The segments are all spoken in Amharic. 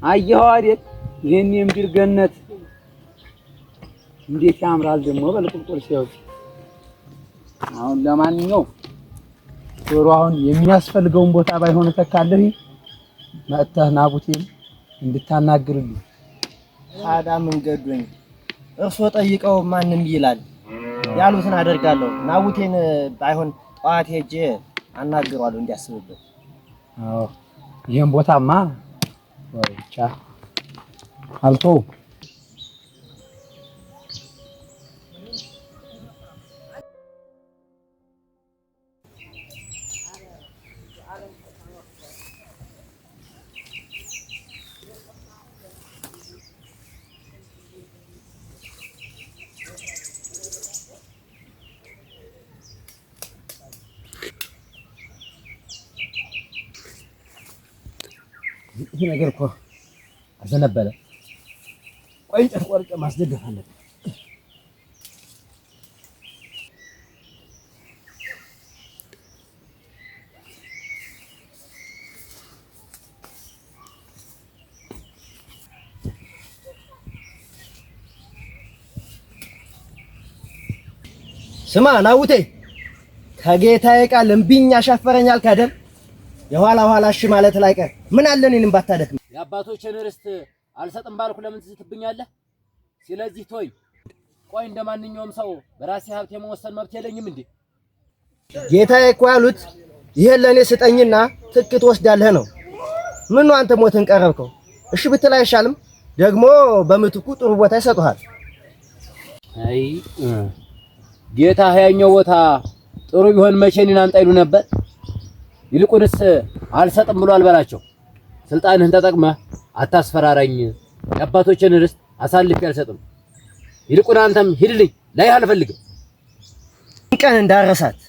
አየኸው አይደል? ይህን የምድር ገነት እንዴት ያምራል ደግሞ በልቁልቁል ሲያዩት። አሁን ለማንኛውም ዶሮ አሁን የሚያስፈልገውን ቦታ ባይሆን እተካለሁ። መጥተህ ናቡቴን እንድታናግርልኝ። ታዲያ ምን ገዶኝ? እርሶ ጠይቀው ማንም ይላል ያሉትን አደርጋለሁ። ናቡቴን ባይሆን ጠዋት ሄጄ አናግረዋለሁ እንዲያስብበት። አዎ ይህን ቦታማ ብቻ አልተውም። ይህ ነገር እኮ አዘነበለ። ቆይ እንጨት ቆርጬ ማስደገፍ አለብን። ስማ ናቡቴ፣ ከጌታዬ ቃል እምቢኝ አሻፈረኝ አልክ አይደል? የኋላ ኋላ እሺ ማለት ላይ ቀር ምን አለ እኔንም ባታደክም። የአባቶችን ርስት አልሰጥም ባልኩ ለምን ትዝትብኛለህ? ስለዚህ ቶይ ቆይ፣ እንደ ማንኛውም ሰው በራሴ ሀብት የመወሰን መብት የለኝም እንዴ? ጌታዬ እኮ ያሉት ይሄን ለእኔ ስጠኝና ትክ ትወስዳለህ ነው። ምነው አንተ ሞትን ቀረብከው? እሺ ብትል አይሻልም? ደግሞ በምትኩ ጥሩ ቦታ ይሰጡሃል። አይ ጌታ፣ ያኛው ቦታ ጥሩ ቢሆን መቼ እኔን አምጣ ይሉ ነበር። ይልቁንስ አልሰጥም ብሎ አልበላቸው። ስልጣንህን ተጠቅመህ አታስፈራራኝ። የአባቶችን ርስት አሳልፌ አልሰጥም። ይልቁን አንተም ሂድልኝ፣ ላይ አልፈልግም። ቀን እንዳረሳት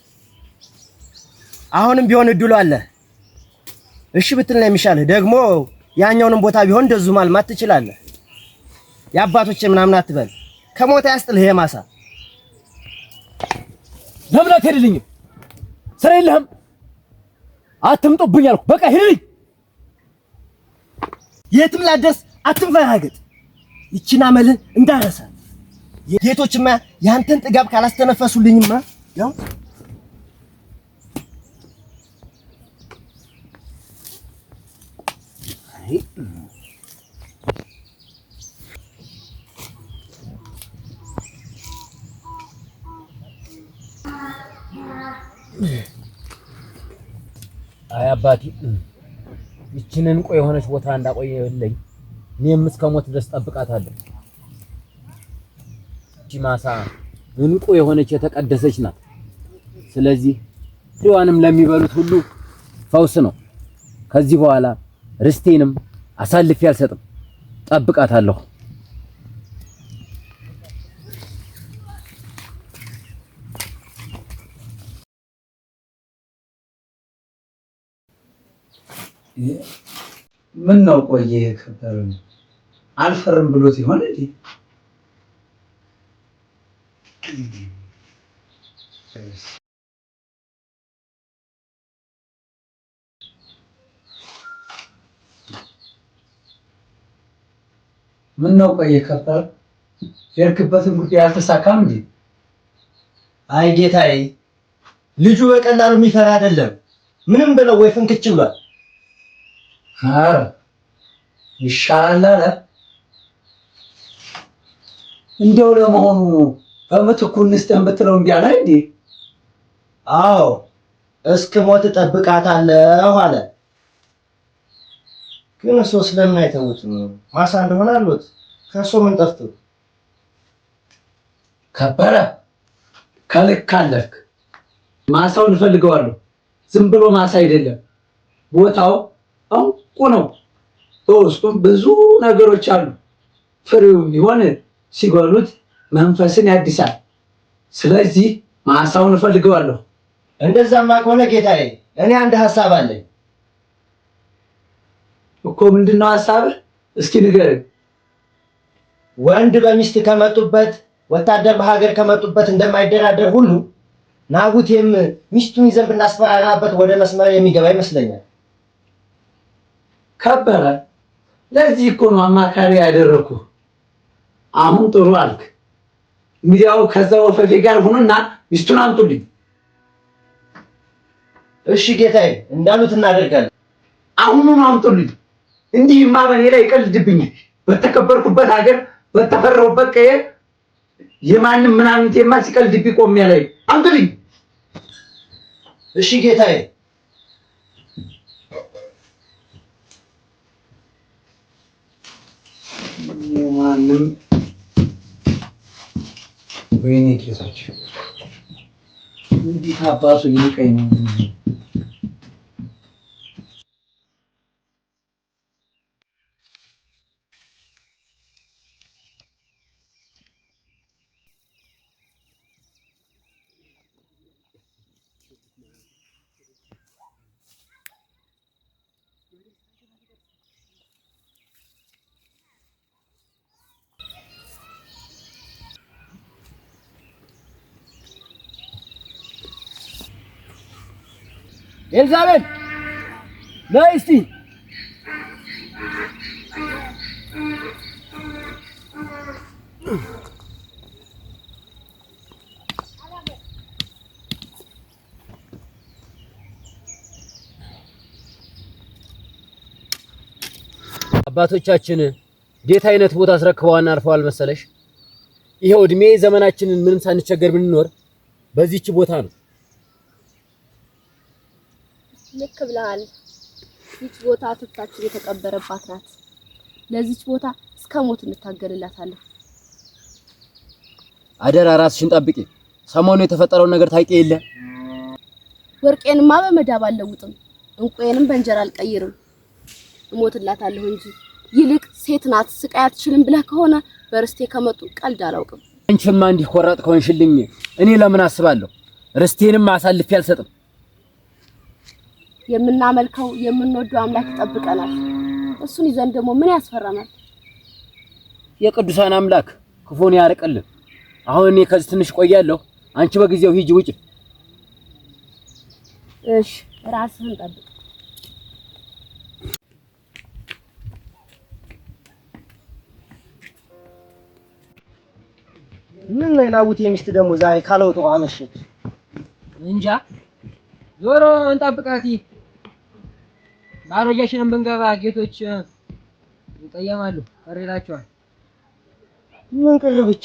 አሁንም ቢሆን እድሉ አለ። እሺ ብትል ነው የሚሻልህ። ደግሞ ያኛውንም ቦታ ቢሆን እንደዚሁ ማልማት ትችላለህ። የአባቶች ምናምን አትበል። ከሞት ያስጥልህ የማሳ ለምን አትሄድልኝም? ስራ የለህም? አትምጡብኝ አልኩ። በቃ ሂድልኝ። የትም ላደርስ አትንፈራገጥ። ይችን አመልህን እንዳረሳት። ጌቶችማ ያንተን ጥጋብ ካላስተነፈሱልኝማ ያው አይ አባቴ፣ ይችን እንቁ የሆነች ቦታ እንዳቆየልኝ እኔም እስከ ሞት ድረስ ጠብቃታለሁ። ይቺ ማሳ እንቁ የሆነች የተቀደሰች ናት። ስለዚህ ፍሬዋንም ለሚበሉት ሁሉ ፈውስ ነው። ከዚህ በኋላ ርስቴንም አሳልፌ አልሰጥም፣ ጠብቃታለሁ። ምን ነው ቆየ ከበረ አልፈርም ብሎት ይሆን እንዴ? ምን ነው ቆየ ከበረ የሄድክበትን ጉዳይ አልተሳካም እንዴ? አይ ጌታዬ፣ ልጁ በቀላሉ የሚፈራ አይደለም። ምንም ብለው ወይ ፍንክች ብሏል። ኧረ ይሻላል አለ። እንደው ለመሆኑ በምትኩ እንስጠን ብትለው እምቢ አለ እንዴ? አዎ እስከ ሞት እጠብቃታለሁ አለ። ግን እሱ ስለምን አይተውትም? ማሳ እንደሆነ አሉት። ከእሱ ምን ጠፍቶ? ከበረ ከልክ አለፍክ። ማሳውን እፈልገዋለሁ። ዝም ብሎ ማሳ አይደለም፣ ቦታው እንቁ ነው። በውስጡም ብዙ ነገሮች አሉ። ፍሬው ቢሆን ሲበሉት መንፈስን ያድሳል። ስለዚህ ማሳውን እፈልገዋለሁ። እንደዛማ ከሆነ ጌታዬ፣ እኔ አንድ ሀሳብ አለኝ። እኮ ምንድነው ሀሳብህ? እስኪ ንገረኝ። ወንድ በሚስት ከመጡበት ወታደር በሀገር ከመጡበት እንደማይደራደር ሁሉ ናቡቴም ሚስቱን ይዘን ብናስፈራራበት ወደ መስመር የሚገባ ይመስለኛል። ከበረ ለዚህ እኮ ነው አማካሪ ያደረኩ። አሁን ጥሩ አልክ። እንግዲያው ከዛ ወፈፌ ጋር ሁኑና ሚስቱን አምጡልኝ። እሺ ጌታዬ፣ እንዳሉት እናደርጋለን። አሁኑን አምጡልኝ። እንዲህማ በእኔ ላይ ይቀልድብኛል። በተከበርኩበት ሀገር በተፈራሁበት ቀየ የማንም ምናምንቴማ ሲቀልድብኝ ቆሜ ላይ አምጡልኝ። እሺ ጌታዬ። የማንም ወይኔ ጌታችን እንዴት አባቱ ይንቀኝ ነው። ኤልዛቤል ነይ እስቲ። አባቶቻችን እንዴት አይነት ቦታ አስረክበዋና አርፈዋል መሰለሽ? ይኸው እድሜ ዘመናችንን ምንም ሳንቸገር ብንኖር በዚህች ቦታ ነው። ልክ ብለሃል። ይች ቦታ ትብታችን የተቀበረባት ናት። ለዚች ቦታ እስከ ሞት እንታገልላታለን። አደራ ራስሽን ጠብቂ። ሰሞኑ የተፈጠረውን ነገር ታውቂ የለ? ወርቄንማ በመዳብ አልለውጥም፣ እንቁዬንም በእንጀራ አልቀይርም። እሞትላታለሁ እንጂ ይልቅ ሴት ናት ስቃይ አትችልም ብለህ ከሆነ በርስቴ ከመጡ ቀልድ አላውቅም። አንቺማ እንዲህ ቆራጥ ከሆንሽልኝ እኔ ለምን አስባለሁ? ርስቴንም አሳልፌ አልሰጥም። የምናመልከው የምንወደው አምላክ ይጠብቀናል። እሱን ይዘን ደግሞ ምን ያስፈራናል? የቅዱሳን አምላክ ክፉን ያርቅልን። አሁን እኔ ከዚህ ትንሽ ቆያለሁ። አንቺ በጊዜው ሂጂ ውጪ። እሺ፣ ራስህን ጠብቅ። ምን ነው የናቡቴ ሚስት ደግሞ ዛሬ ካለውጡ አመሸች። እንጃ ዞሮ እንጠብቃት። ባሮጃችንን ብንገባ ጌቶች ይጠየማሉ፣ ቅር ይላቸዋል። ምን ቅር ብቻ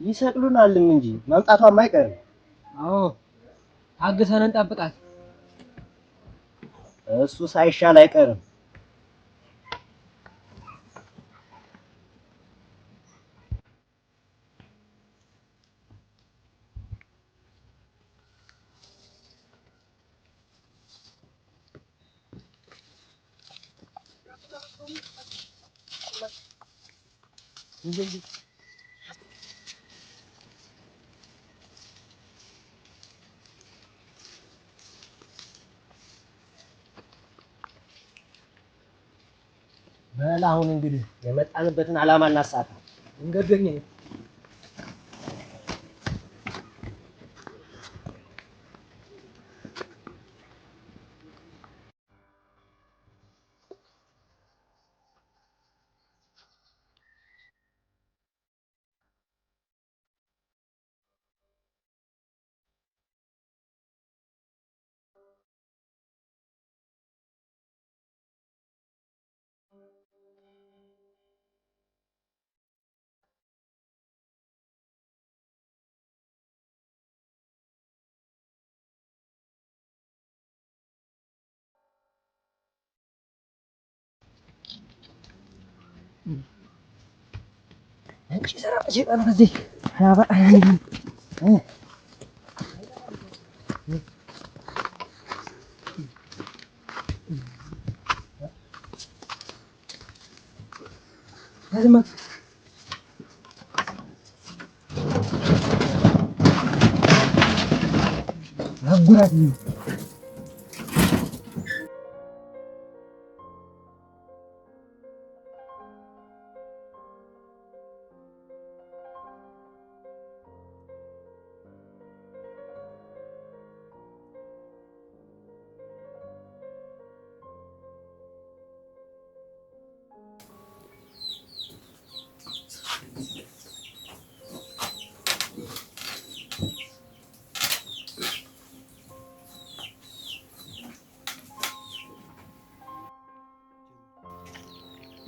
ይሰቅሉናልም እንጂ መምጣቷም አይቀርም። አዎ ታግሰን እንጠብቃት። እሱ ሳይሻል አይቀርም። በል አሁን እንግዲህ የመጣንበትን ዓላማ እናሳካ። እንገገኝ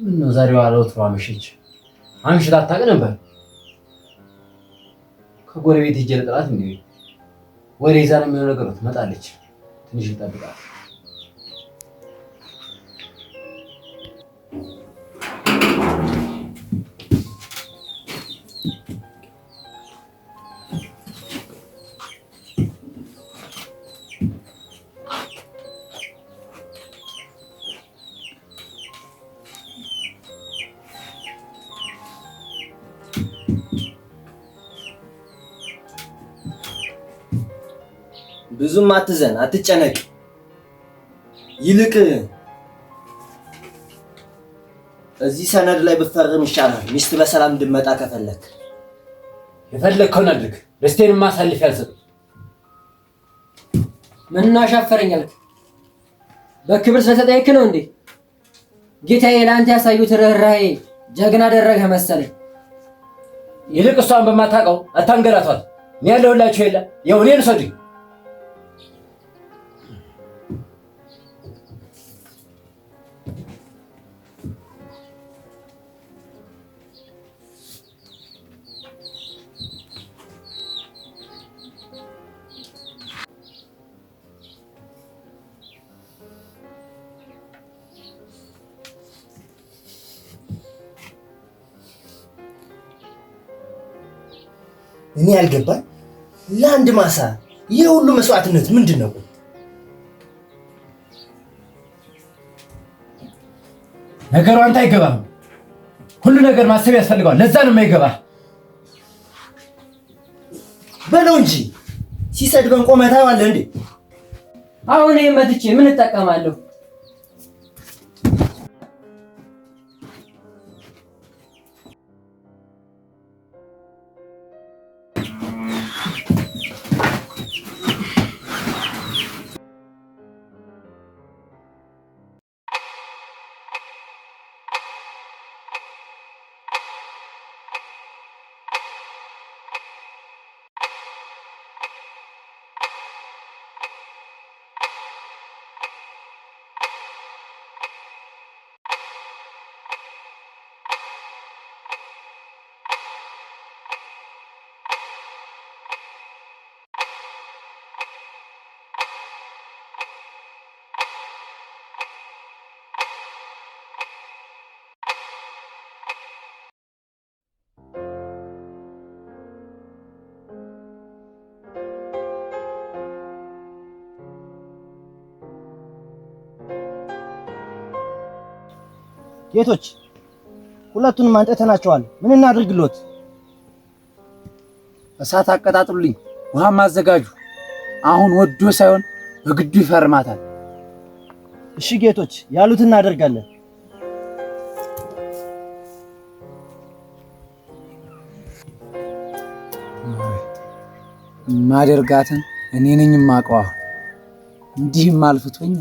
ምነው ዛሬ ዋለው አመሸች? አምሽታ አታውቅ ነበር። ከጎረቤት ሄጄ ልጥላት እንዴ? ወሬ ይዛ ነው የሚሆነው ነገሩ። ትመጣለች። ትንሽ ልጠብቃት። ብዙም አትዘን፣ አትጨነቅ። ይልቅ እዚህ ሰነድ ላይ ብፈርም ይሻላል። ሚስት በሰላም እንድመጣ ከፈለክ የፈለግከውን አድርግ። ርስቴን አሳልፌ አልሰጥም። ምነው አሻፈረኝ አልክ? በክብር ስለተጠየክ ነው እንዴ? ጌታዬ ለአንተ ያሳዩት ርኅራኄ ጀግና አደረገህ መሰለኝ። ይልቅ እሷን በማታውቀው አታንገላቷት። እኔ ያለሁላችሁ የለ ያው እኔን ውሰዱኝ። እኔ ያልገባኝ ለአንድ ማሳ ይህ ሁሉ መስዋዕትነት ምንድን ነው? ነገሩ አንተ አይገባህም። ሁሉ ነገር ማሰብ ያስፈልገዋል። ለዛ ነው የማይገባህ። በለው እንጂ ሲሰድበን ቆመህ ታየዋለህ እንዴ? አሁን ይሄን መትቼ ምን እጠቀማለሁ? ጌቶች ሁለቱንም አንጥተናቸዋል። ምን እናድርግሎት? እሳት አቀጣጥሉልኝ፣ ውሃም አዘጋጁ። አሁን ወዶ ሳይሆን በግዱ ይፈርማታል። እሺ ጌቶች፣ ያሉት እናደርጋለን። ማደርጋትን እኔ ነኝ የማውቀው። እንዲህም አልፍቶኝ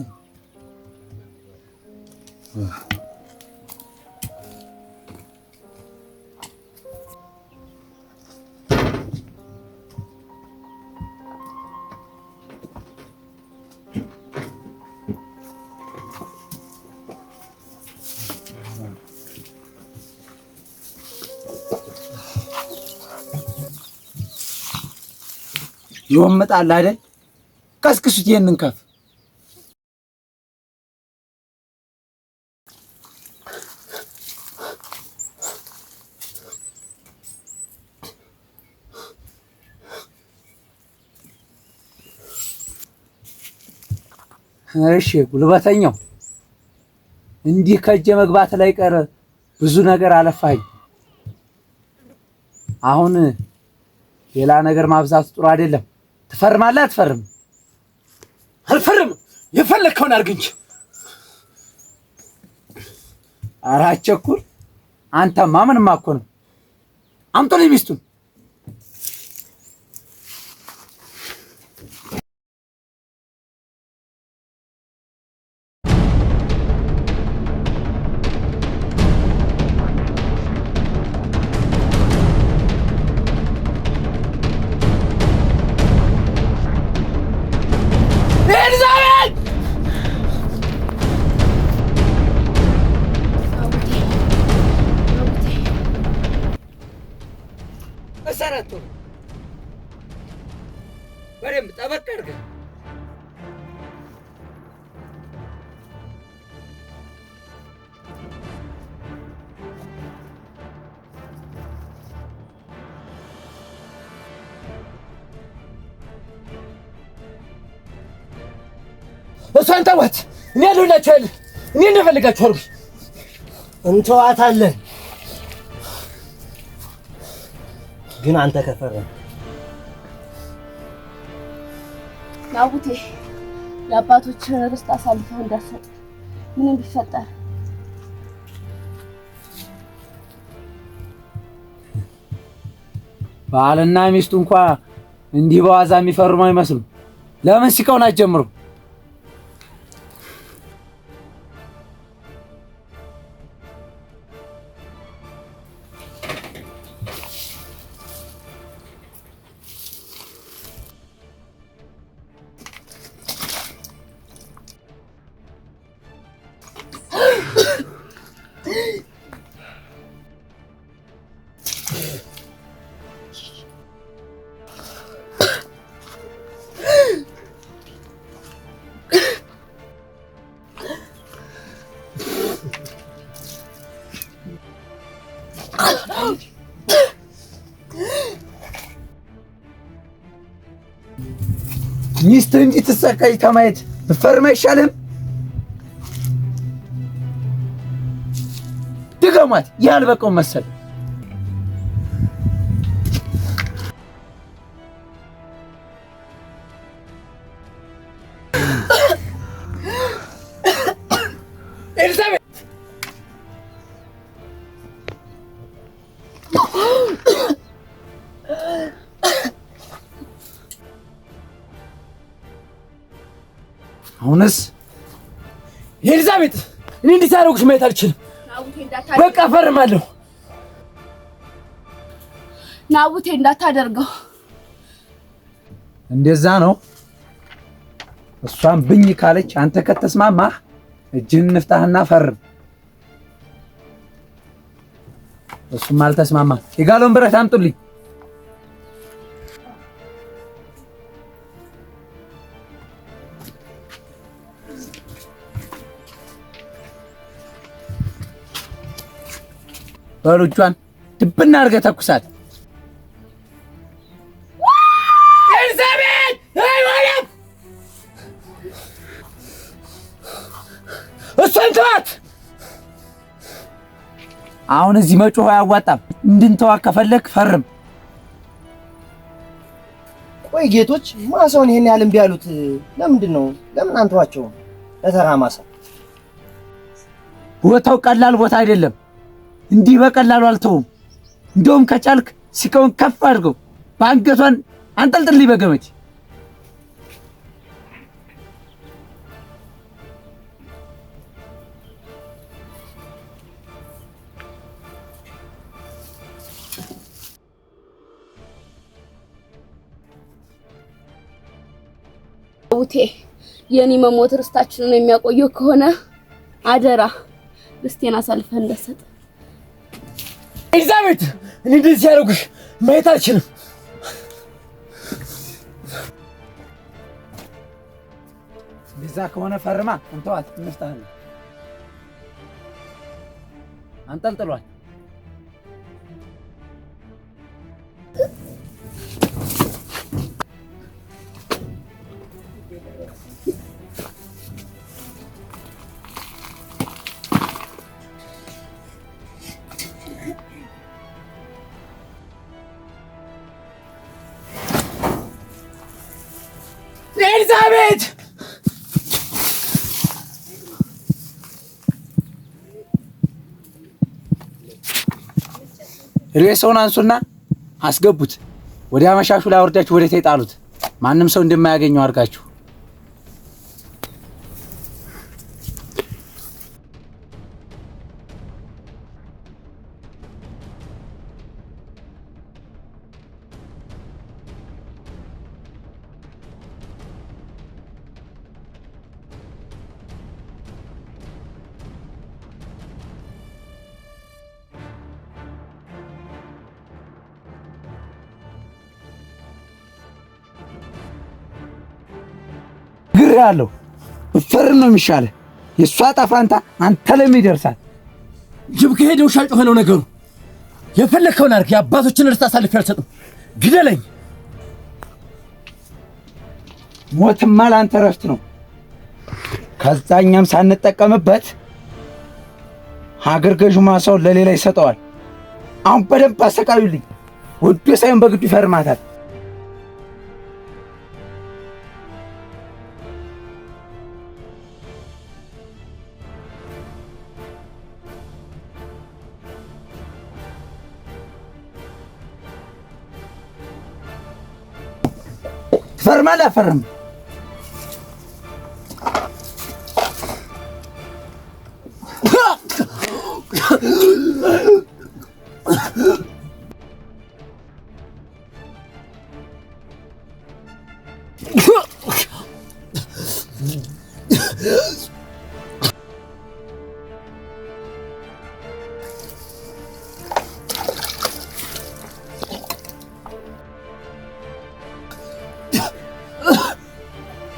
ይወምጣል አይደል? ቀስቅሱት ይሄንን ከፍ እሺ ጉልበተኛው እንዲህ ከእጄ መግባት ላይ ቀረ ብዙ ነገር አለፋኝ። አሁን ሌላ ነገር ማብዛቱ ጥሩ አይደለም። ትፈርማለህ አትፈርም? አልፈርም። የፈለግከውን አድርግ እንጂ። ኧረ አትቸኩል። አንተማ ምንም እኮ ነው። አምጡልኝ ሚስቱን። ኤልዛቤል! እሰራት ቶሎ በደንብ ጠበቅ አድርገህ። እሷን ተዋት። እኔ ያለሁላችሁ አይደል? እኔ እንደፈልጋችሁ አድርጉኝ። እንተዋታለን፣ ግን አንተ ከፈረም ናቡቴ የአባቶችህን ርስት አሳልፈህ እንዳትሰጥ ምንም ቢፈጠር። ባልና ሚስቱ እንኳ እንዲህ በዋዛ የሚፈርሙ አይመስሉም። ለምን ሲቀውን አትጀምሩም? ሚስትህ እንዲህ ትሰቃይ ከማየት ብፈርም አይሻልህም? ድገሟት። ይህ አልበቃውም መሰል። ኤልሳቤጥ አሁንስ ኤልሳቤጥ፣ እኔ እንዲህ ሲያደርጉሽ ማየት አልችልም። ናቡቴ እንዳታደርገው። በቃ ፈርማለሁ። ናቡቴ እንዳታደርገው። እንደዛ ነው። እሷን ብኝ ካለች አንተ ከተስማማህ እጅህን እንፍታህና ፈርም። እሱም አልተስማማ። የጋለውን ብረት አምጡልኝ። በሉ እጇን ድብና አድርገህ ተኩሳት። ኤልሳቤጥ አይሆንም። እሷን ተዋት። አሁን እዚህ መጮህ አያዋጣም። እንድንተዋ ከፈለክ ፈርም። ቆይ ጌቶች ማሳውን ይሄን ያህል እምቢ ያሉት ለምንድን ነው? ለምን አንተዋቸውም? ለተራ ማሳ ቦታው ቀላል ቦታ አይደለም። እንዲህ በቀላሉ አልተውም። እንደውም ከቻልክ ሲቃውን ከፍ አድርገው በአንገቷን አንጠልጥልኝ በገመድ። ናቡቴ የኔ መሞት ርስታችንን የሚያቆየው ከሆነ አደራ ርስቴን አሳልፈህ እንዳትሰጥ። ኤልሳቤጥ፣ እኔ እንደዚህ ሲያደርጉሽ ማየት አልችልም። እንደዛ ከሆነ ፈርማ እንተዋት፣ እንፍታህና አንጠልጥሏል። ኤልሳቤጥ ሬሳውን አንሱና አስገቡት። ወደ አመሻሹ ላይ አወርዳችሁ ወደ ታች ጣሉት። ማንም ሰው እንደማያገኘው አድርጋችሁ። ነግሬሃለሁ። ብትፈርም ነው የሚሻልህ። የእሷ ዕጣ ፈንታ አንተ ላይም ይደርሳል። ጅብ ከሄደ ውሻ ጮኸ ነው ነገሩ። የፈለግከውን አድርግ። የአባቶችን ርስት አሳልፌ አልሰጥም። ግደለኝ። ሞትማ ለአንተ እረፍት ነው። ከዛ እኛም ሳንጠቀምበት ሀገር ገዡ ማሳውን ለሌላ ይሰጠዋል። አሁን በደንብ አሰቃዩልኝ። ወዶ ሳይሆን በግዱ ይፈርማታል። ትፈርማለህ? አትፈርምም?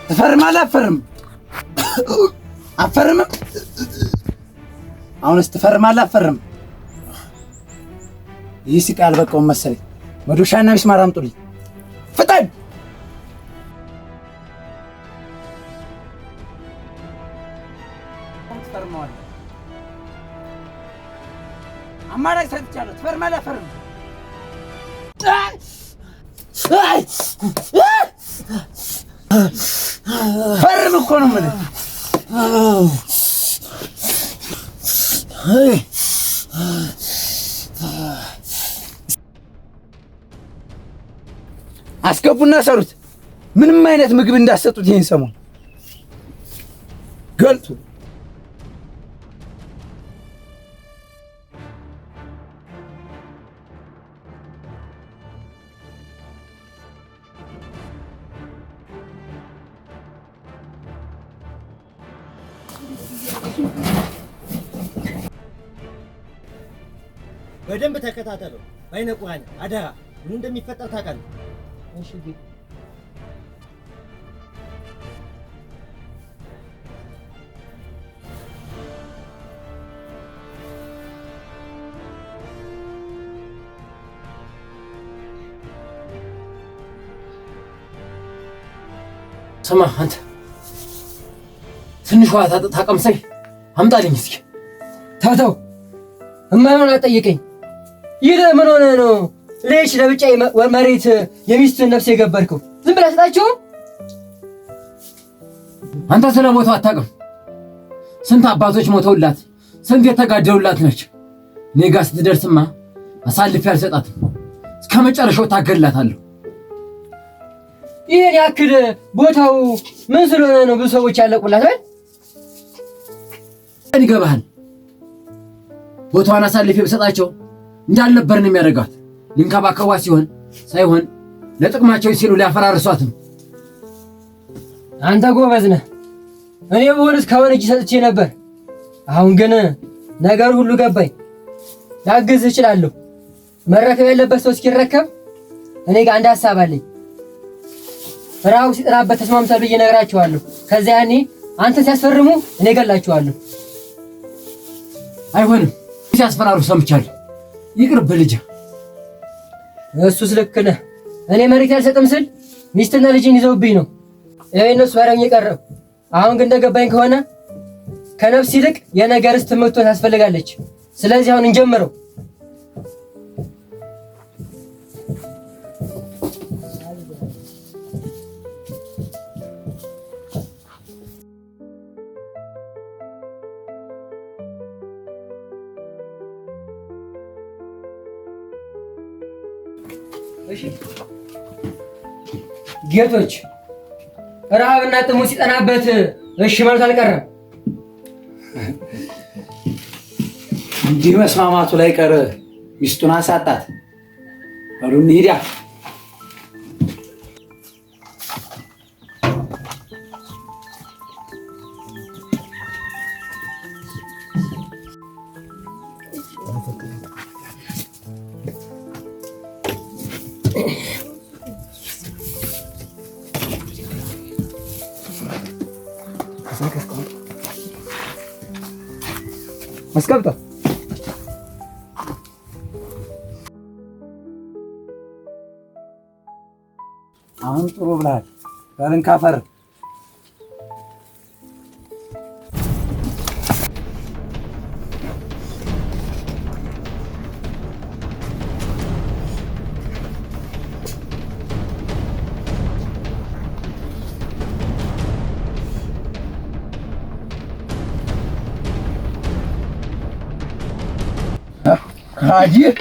ትፈርማለህ? አትፈርምም? አትፈርምም? አሁንስ ትፈርማለህ? አትፈርምም? ይህ ስቃይ አልበቃውም መሰለኝ። መዶሻና ሚስማር አምጡልኝ፣ ፍጠን! ትፈርመዋለህ። አማራጭ ሰጥቻለሁ። ትፈርማለህ? አትፈርምም? ፈርም እኮ ነው የምልህ። አስገቡና ሰሩት። ምንም አይነት ምግብ እንዳሰጡት ይሄን ሰሞን ገልጡ። በደንብ ተከታተለው። በአይነ ቁራኛ አደራ። ምን እንደሚፈጠር ታውቃለህ? እሺ ጌ ስማ አንተ ትንሽ ውሃ ታቀምሰኝ አምጣልኝ እስኪ። ተው ተው፣ እማይሆን አትጠይቀኝ። ይህ ምን ሆነ ነው? ልጅ ለብቻ መሬት የሚስቱን ነፍስ የገበርከው ዝም ብለህ ስጣቸው። አንተ ስለ ቦታው አታውቅም። ስንት አባቶች ሞተውላት፣ ስንት የተጋደሉላት ነች። እኔ ጋ ስትደርስማ አሳልፌ አልሰጣትም። እስከ መጨረሻው ታገላታለሁ። ይህን ያክል ቦታው ምን ስለሆነ ነው ብዙ ሰዎች ያለቁላት? በል ይገባሃል። ቦታዋን አሳልፌ ብሰጣቸው እንዳልነበር ነው የሚያደርጋት። ሊንከባከቧት ሲሆን ሳይሆን ለጥቅማቸው ሲሉ ሊያፈራርሷት ነው። አንተ ጎበዝ ነህ። እኔ ብሆን እስካሁን እጅ ሰጥቼ ነበር። አሁን ግን ነገሩ ሁሉ ገባኝ። ላግዝህ እችላለሁ። መረከብ ያለበት ሰው እስኪረከብ እኔ ጋር አንድ ሀሳብ አለኝ። ረሃቡ ሲጠራበት ተስማምቷል ብዬ እነግራቸዋለሁ። ከዚያ ያኔ አንተ ሲያስፈርሙ እኔ እገላቸዋለሁ። አይሆንም። ሲያስፈራሩ ሰምቻለሁ። ይቅርብህ ልጄ። እሱስ ልክ ነህ። እኔ መሬት አልሰጥም ስል ሚስትና ልጅን ይዘውብኝ ነው። ይሄ እነሱ ባሪያው የቀረው። አሁን ግን እንደገባኝ ከሆነ ከነፍስ ይልቅ የነገርስ ትምህርት ታስፈልጋለች። ስለዚህ አሁን እንጀምረው። ጌቶች ረሃብና ጥሙ ሲጠናበት እሺ ማለት አልቀረም። እንዲህ መስማማቱ ላይ ቀር ሚስቱን አሳጣት። በሉ እንሂዳ። አስቀምጠው። አሁን ጥሩ ብለሃል። በልን ካፈር። አየህ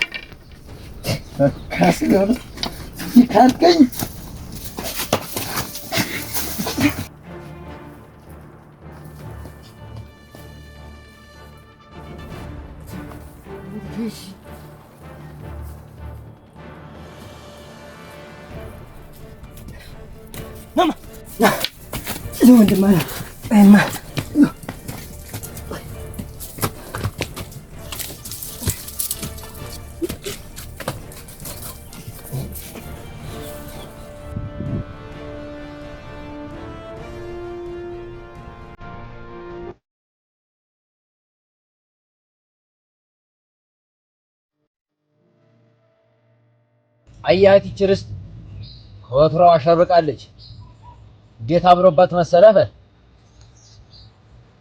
ካልከኝ። ወንድም። አያት ይህች ርስት ከወትሮው አሸብርቃለች። እንዴት አምሮባት መሰለህ? በል።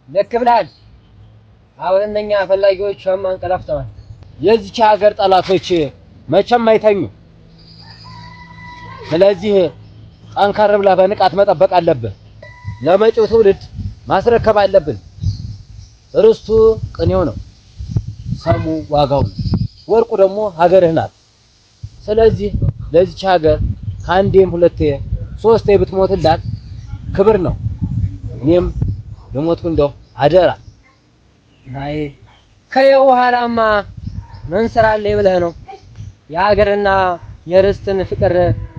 ልክ ብለሃል። አሁን እነኛ ፈላጊዎቿም አንቀላፍተዋል። የዚች ሀገር ጠላቶች መቼም አይተኙ። ስለዚህ ጠንከር ብለህ በንቃት መጠበቅ አለብህ። ለመጪው ትውልድ ማስረከብ አለብን። ርስቱ ቅኔው ነው፣ ሰሙ ዋጋው ነው፣ ወርቁ ደግሞ ሀገርህ ናት። ስለዚህ ለዚች ሀገር ከአንዴም ሁለቴ ሶስቴ ብትሞትላት ክብር ነው። እኔም የሞትኩ እንደው አደራ። አይ ከየው በኋላማ ምን ስራ አለኝ ብለህ ነው? የሀገርና የርስትን ፍቅር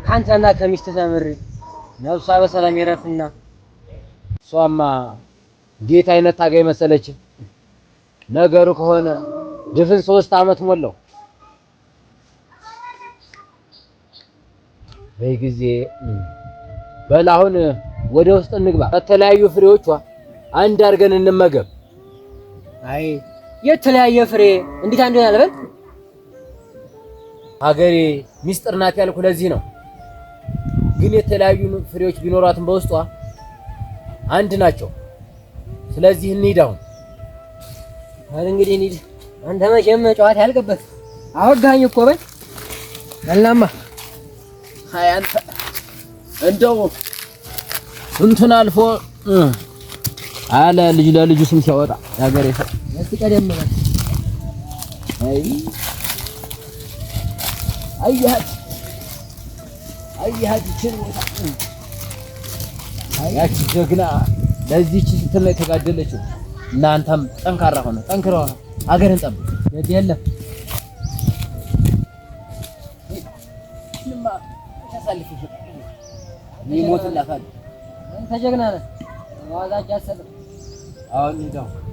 ካንተና ከሚስትህ ተምሬ፣ ነፍሷ በሰላም ይረፍና። እሷማ እንዴት አይነት ታጋይ መሰለች። ነገሩ ከሆነ ድፍን 3 ዓመት ሞላው። በይ ጊዜ በል አሁን ወደ ውስጥ እንግባ። ከተለያዩ ፍሬዎቿ አንድ አድርገን እንመገብ። አይ የተለያየ ፍሬ እንዴት አንዱ ይሆናል? በል። ሀገሬ ሚስጥር ናት ያልኩ ለዚህ ነው። ግን የተለያዩ ፍሬዎች ቢኖሯትም በውስጧ አንድ ናቸው። ስለዚህ እንሂድ አሁን። በል እንግዲህ እንሂድ። አንተ መቼም ጨዋታ ያልቅበት አወጋኸኝ እኮ። በል በልናማ። አይ አንተ እንደው ስንቱን አልፎ አለ ልጅ ለልጁ ስም ሲያወጣ የሀገሬ ሰው። እስቲ ቀደም በል። አይ አያት አያት ይችን ቦታ፣ ያቺ ጀግና ለዚህች ስትል ነው የተጋደለችው። እናንተም ጠንካራ ሆነ ጠንክራ ሀገርን ጠብቅ። ግድ የለም። እኔ እሞትላታለሁ። አንተ ጀግና ነህ። ዋዛ እጅ አትሰጥም። አሁን እንሂድ አሁን።